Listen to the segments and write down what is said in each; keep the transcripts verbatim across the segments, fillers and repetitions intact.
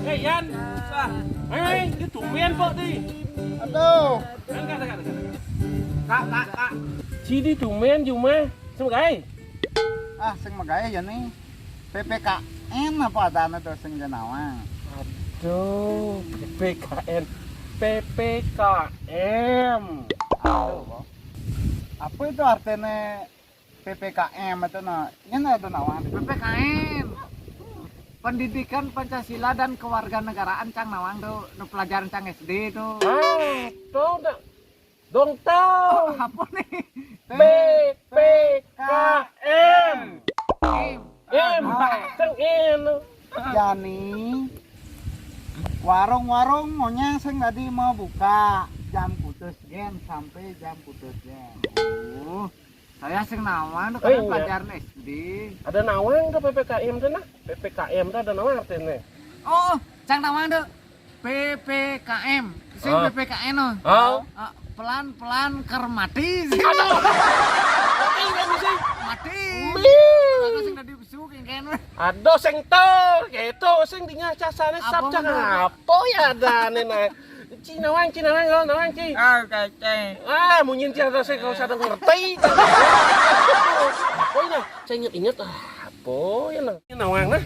Eh, Yan, ah, eh, ini tumben, Pok, di. Aduh. Kak, kak, kak. Sini tumben, Jumah. Sing magaé? Ah, sing magaé ya nih. P P K N apa adané to sing nawang? Aduh, P P K N. P P K M. Aduh, apa itu artinya P P K M itu, nah? Ini ada nawang. P P K M. Pendidikan Pancasila dan Kewarganegaraan cang nawang tuh, nu pelajaran cang S D tuh. Ah, tuh, dong, tuh. Apa nih? P P K M. M. M. Cang N. Jani, warung-warung monyang sing tadi mau buka jam putus gen sampai jam putus gen. Oh, saya sing nawang tuh. Eh, kan iya. Pelajaran S D. Ada nawang tuh P P K M tuh, nah. P P K M tuh ada nawang artinya. Oh, cang nawang tuh. P P K M, sing. Ah. P P K N, oh. Ah. Ah, pelan-pelan ker mati. Aduh. Mati, kan, sih? Mati. Mati. Aku sing tadi besu, kengken. Aduh, sing tur, gitu, sing dingah casane. Apa sabda menurut? Apa ya ada nih, nah? Ci nawang, ci nawang, lo nawang, ci. Ah, kacang. Ah, munyin ci ada sing kalau sadang ngerti. Apa ini? Saya inget-inget, ah, apa ya, nah? Ini nawang, nah.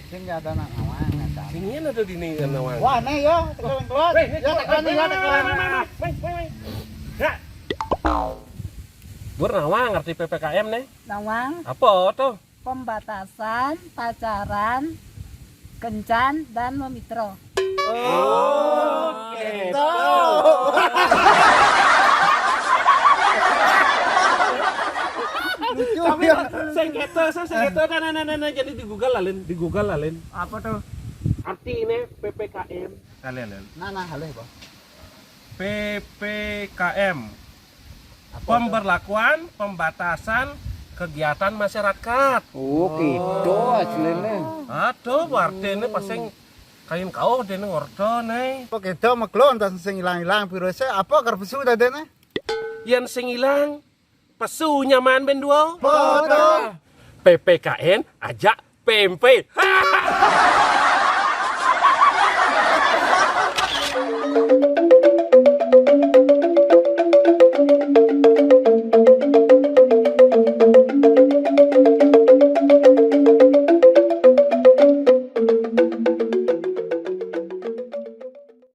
Sing ada nak nawang, nah, Cang. Sing ini ada di nih nawang. Wah, nih ya, tekan keluar. Weh, ya, tekan nih, ya, tekan. Weh, weh, weh, weh. Ya. Gue nawang ngerti P P K M nih. Nawang. Apa tuh? Pembatasan pacaran, kencan, dan memitra. Oh, gitu. Lucu. Tapi ya. Sing keto, sing, sing keto, nah, nah, nah, nah, nah, jadi di Google lalin, di Google lalin. Apa tuh? Arti ini P P K M. Kalian, Lin. Nah, nah, halih, Bos. P P K M. Apa tuh? Pemberlakuan pembatasan kegiatan masyarakat. Oh, gitu aslinya. Aduh, berarti ini pasti kain kau dene ngordo nih. Kok gitu, meklon, tas sing ilang-ilang virusnya, apa ker pesu tadi nih? Yang sing ilang, pesu nyaman ben dua. Betul. P P K N aja pempek.